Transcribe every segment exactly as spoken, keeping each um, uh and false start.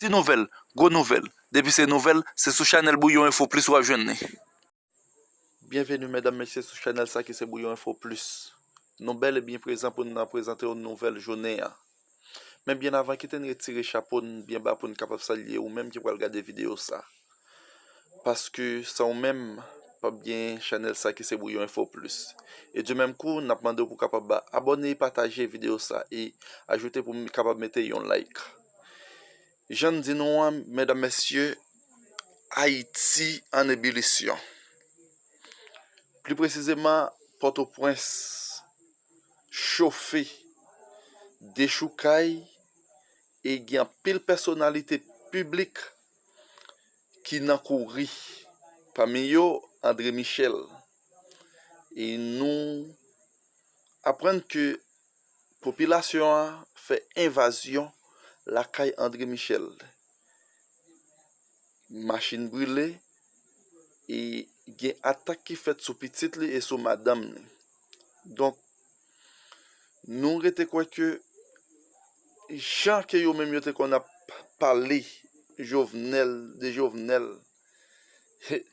Ti nouvèl, gwo nouvèl. Depi se nouvèl, se sou chanèl Bouyon Enfo Plis w ap jwenn li. Byenveni, medam, mesye, sou chanèl sa ki se Bouyon Enfo Plis. Nou bèl e byen prezan pou n prezante w nouvèl jounen an. Men byen avan, kite n retire chapo n byen ba pou n kapab salye ou menm ki pral gade videyo sa. Paske san ou menm, p ap gen chanèl sa ki se Bouyon Enfo Plis. E di menm kou, n ap mande w pou w kapab abòne e pataje videyo sa e ajoute pou m kapab mete yon like. Jan n di nou an, medam, mesye, Ayiti an ebilisyon. Pli presizeman, Pòtoprens chofe, dechoukay, e gen anpil pèsonalite piblik ki nan kouri. Pami yo, André Michel. E nou aprann ke popilasyon an fè envazyon lakay André Michel. Machin brile, e gen atak ki fèt sou pitit li e sou madanm li. Donk, nou rete kwè ke jan ke yo menm yo te konn ap pale Jovenel, de Jovenel,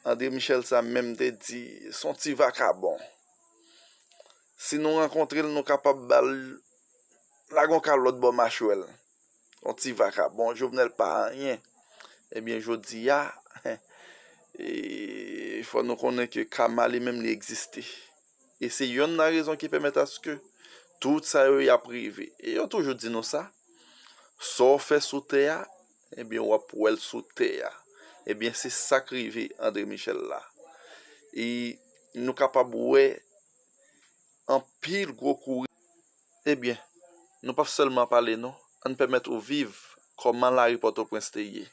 André Michel sa menm te di, se yon ti vakabon. Si nou rankontre l, nou kapab ba l, lage yon kalòt bò machwè l. Yon ti vakabon, Jovenel pa anyen. Ebyen, jodi a, e, fò nou konnen ke kama li menm li egziste. E se yonn nan rezon ki pèmèt aske tout sa yo y ap rive. E yo toujou di nou sa, sa w fè sou tè a, ebyen, w ap wè l sou tè a. Ebyen, se sa k rive André Michel la. E nou kapab wè anpil gwo kouri. Ebyen, nou p ap sèlman pale non, ann pèmèt ou viv kòman lari Pòtoprens te ye.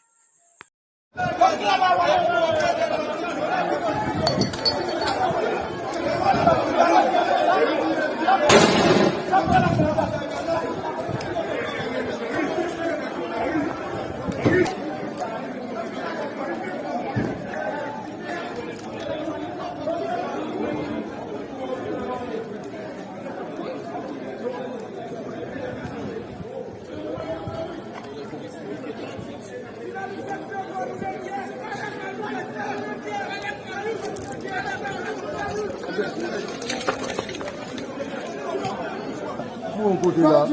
Pou yon kote la.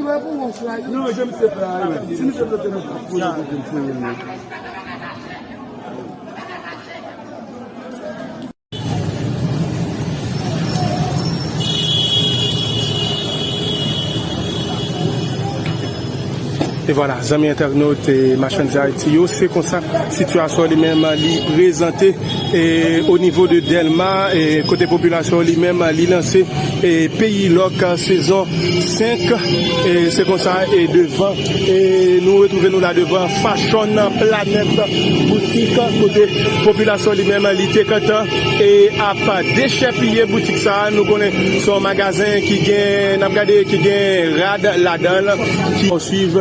Non, jan misye fè a, si misye bloke nou, pou yon kote l fouye nou. E vwala, zanmi entènot e machann Ayiti yo, se konsa sitiyasyon li menm li prezante e o nivo de Dèlma, e kote popilasyon li menm li lanse e Peyi Lòk sezon senk, e se konsa e devan, e nou retwouve nou la devan Fashion Planet Boutique, kote popilasyon li menm li te gentan e ap dechèpiye boutik sa a. Nou konnen se yon magazen ki gen, n ap gade, ki gen rad ladan l, ki suiv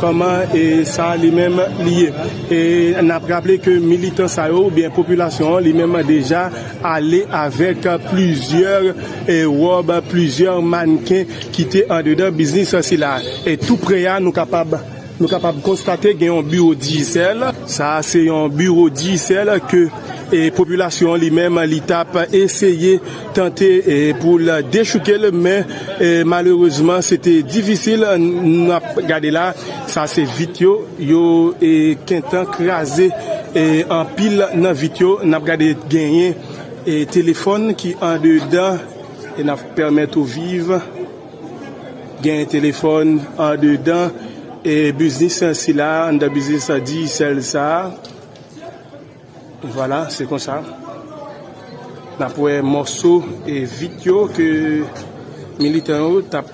kòman e sa li menm li ye. E n ap raple ke militan sa yo oubyen popilasyon an li menm deja ale avèk plizyè e wòb, plizyè mannken ki te andedan biznis sila. E tou pre a, nou kapab, nou kapab konstate gen yon biwo Digicel. Sa a se yon biwo Digicel ke e popilasyon an li menm li t ap eseye tante e pou l dechouke l, men e malerezman se te difisil. N ap gade la, sa se vit yo, yo e gentan kraze e anpil nan vit yo. N ap gade genyen e telefòn ki andedan e n ap pèmèt ou viv. Genyen telefòn andedan e biznis sila, anndan biznis Digicel sa a. Vwala, se konsa. N ap wè mòso e vit yo ke militan yo t ap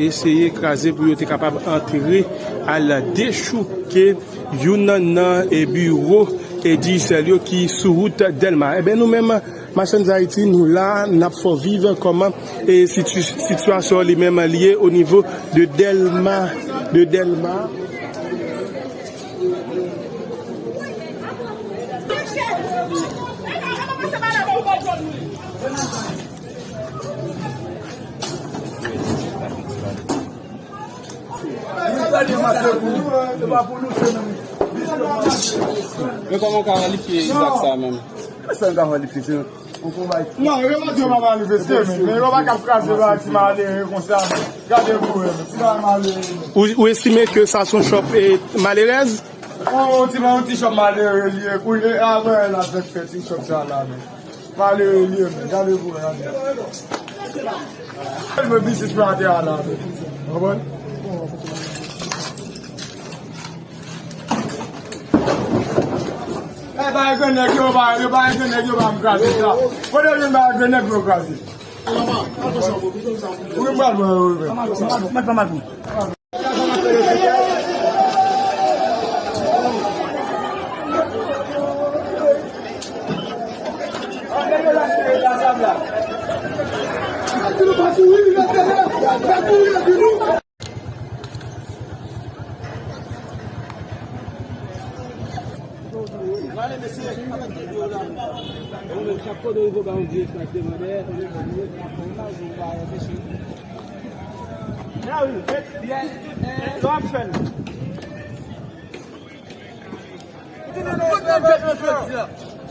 eseye kraze pou yo te kapab antre al dechouke youn nan e biwo e Digicel yo ki sou wout Dèlma. Ebyen, nou menm, machann Ayiti, nou la, n ap fè w viv kòman e siti-, sitiyasyon li menm li ye o nivo de Dèlma, de Dèlma. Men kòman w ka kalifye zak sa menm? Sa m ka kalifye, se yon konba. Non, yo pa di yo pa manifeste, men, men yo pa ka kraze ba ti malere konsa, men. Gade pou wè, men. Ti bagay malere, men. Ou, ou estime ke sa se yon chòp, eh, malerèz? Yon, yon ti, yon ti chòp malere li ye. Pou, eh, apre, la fèt fè ti chòp sa la, men. Malere li ye, men. Gade pou wè, gade. Mwen biznis mwen atè a la, men. Konprann? Eh, bay grenn nèg yo, bay, yo bay grenn nèg yo, ba m kraze sa. Kote yo jwenn bay grenn nèg yo kraze? Wi, m pral pran, wi, wi. Mèt pa mal pou.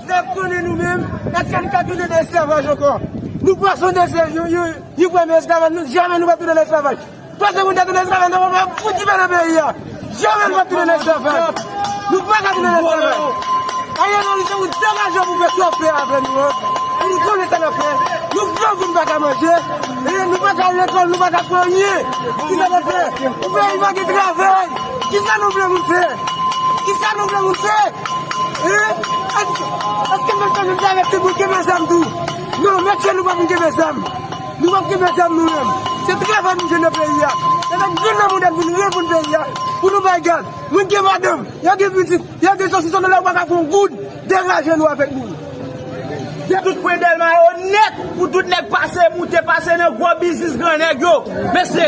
N ap konnen nou menm, èske nou ka tounen nan esklavaj ankò? Nou pase yon esklavaj, yon, yon, yon premye esklavaj, nou, jamè nou pa tounen nan esklavaj. Pase moun ta tounen esklavaj, nou pa fout dife nan peyi a. Jamè nou pa tounen nan esklavaj. Nou pa ka tounen nan esklavaj. Ariel Henry se pou degaje pou fè sa w fè avè nou an. Pou nou konnen sa n ap fè. Nou gran pou nou pa ka manje. E nou pa ka al lekòl, nou pa ka fè anyen. Kisa n ap fè? Pou peyi pa gen travay. Kisa nou vle moun fè? Kisa nou vle moun fè? Hein? Èske, èske nou fè menm jan avèk tout moun kenbe zam tou? Non, mesye, nou pa vin kenbe zam. Nou p ap kenbe zam nou menm. Se travay nou jwenn nan peyi a. Se fèk vin nan monn nan pou nou reponn peyi a. Pou nou bay gaz. Moun gen madanm, yo gen pitit, yo gen sosi, se nou la ou pa ka fè yon goud. Degaje nou avèk nou. Tout pwen Dèlma yo nèt, pou tout nèg pase, moute, pase nan gwo biznis gran nèg yo. Mesye,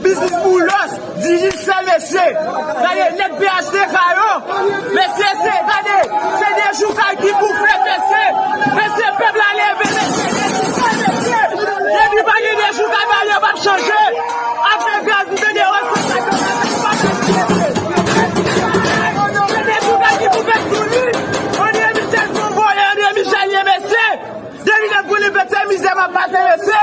biznis Boulos, Digicel, mesye. Gade, nèg P H T K yo. Mesye, se, gade, se dechoukay ki pou fèt, mesye. Mesye, pèp la leve, mesye, dechoukay, mesye. Depi pa gen dechoukay, bagay yo p ap chanje. Apre gaz, m tande yo se dechoukay ki pou fèt sou li. André Michel se yon vòlè, André Michel ye, mesye. Depi lè pou li fèt, se mizè m ap pase, mesye.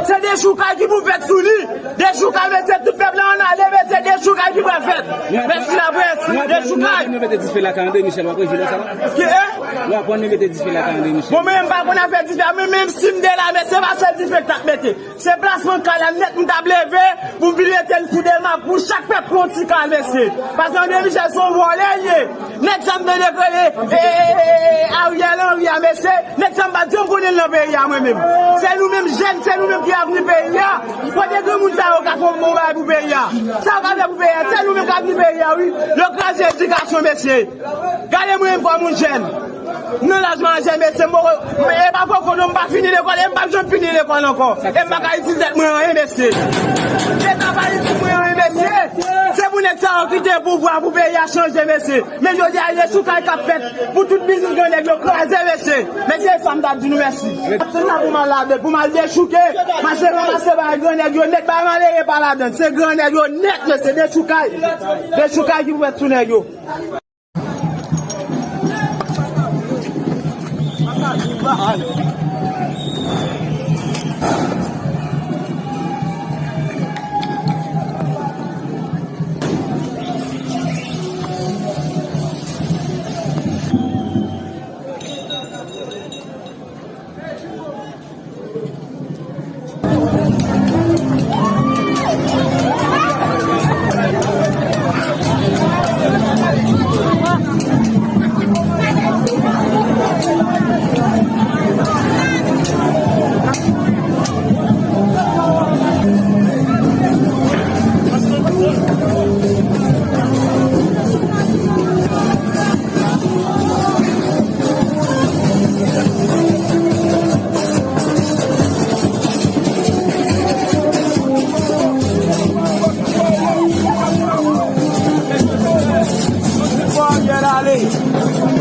Se dechoukay ki pou fèt sou li. Dechoukay, mesye, tout pèp la ann ale, mesye, dechoukay ki pral fèt. Mèsi laprès, dechoukay. Nou mete dife lakay André Michel, w ap reji lè sa la? Ki, eh? Nou aprann nou mete dife lakay André Michel. Bon, men m pa konn afè dife, men menm si m te la, mesye, pa sèl dife k t ap mete. Se plasman kay la nèt m t ap leve pou m vin mete l sou Dèlma pou chak pèp pran yon ti kay, mesye. Paske André Michel se yon vòlè l ye. Nèg sa m tande k rele, e, e, e, e, Ariel Henry a, mesye. Nèg sa m pa t janm konnen l nan peyi a, mwen menm. Se nou menm jèn, se nou menm ki avni peyi a. Kote granmoun sa yo ka fè yon bon bagay pou peyi a? Sa yo ka fè pou peyi a? Se nou menm k avni peyi a, wi. Yo kraze edikasyon, mesye. Gade mwen menm kòm yon jèn. Nan laj majè, mesye, m poko, e pa poko non, m pa fini lekòl, e m p ap janm fini lekòl ankò. E m pa ka itil tèt mwen anyen, mesye. Leta pa itil mwen anyen, mesye. Se pou nèg sa yo kite pouvwa pou peyi a chanje, mesye. Men jodi a, dechoukay k ap fèt pou tout biznis gran nèg yo kraze, mesye. Mesye, sa m t ap di nou, mèsi. Ap tann la pou m al ladan, pou m al dechouke. Mache ranmase bagay gran nèg yo nèt, bagay malere pa ladan. Se gran nèg yo nèt, mesye, dechoukay. Dechoukay ki pou fèt sou nèg yo.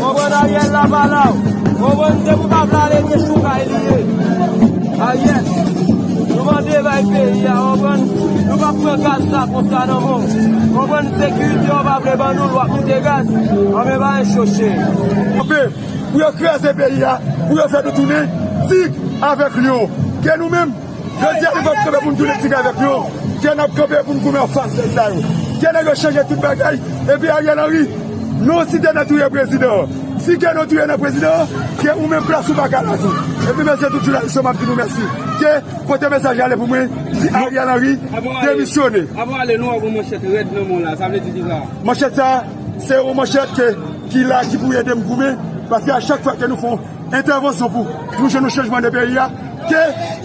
Konprann Ariel la pa la. Konprann depi pa vle ale dechoukay li ye. Ariel, nou mande bay peyi a, konprann. Pa pran gaz sa konsa nan men w. Konprann sekirite yo pa vle ban nou l, w ap moute gaz. Anben pa enchoche. Kanpe pou yo kraze peyi a, pou yo fè nou tounen tig avèk lyon. Ke nou menm, jodi a nou p ap kanpe pou n tounen tig avèk lyon. Ke n ap kanpe pou n goumen anfas nèg sa yo. Ke nèg yo chanje tout bagay. Epi Ariel Henry, nou site nan touye prezidan an. Si ke nou touye nan prezidan an, ke ou menm plas ou pa ka la tou. Epi mesye tout jounalis yo m ap di nou mèsi. Ke pote mesaj la ale pou mwen, di Ariel Henry demisyone. Avan ale, nou wè yon manchèt rèd nan men w la, sa vle di kisa? Manchèt sa, se yon manchèt ke, ki la, ki pou ede m goumen, paske a chak fwa ke nou fè yon entèvansyon pou nou jwenn yon chanjman de peyi a, ke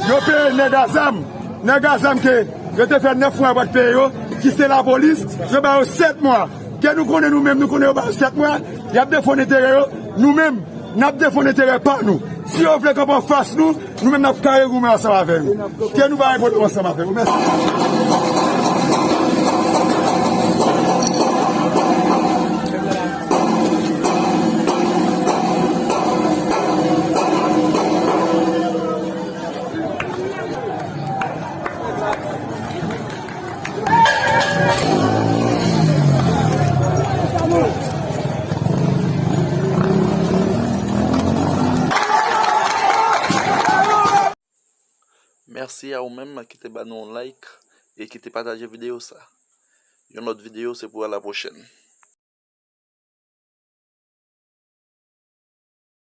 yo peye nèg a zam, nèg a zam ke yo te fè nèf mwa yo pa t peye yo, ki se lapolis, yo ba yo sèt mwa. Ke nou konnen nou menm, nou konnen yo ba yo sèt mwa, y ap defann enterè yo, nou menm, n ap defann enterè pa nou. Si yo vle kanpe anfas nou, nou menm n ap kare goumen ansanm avè yo. Ke nou bay pwoblèm ansanm avè yo. Mèsi. Mèsi a ou menm ki te ba nou yon like e ki te pataje videyo sa. Yon lòt videyo se pou a la pwochèn.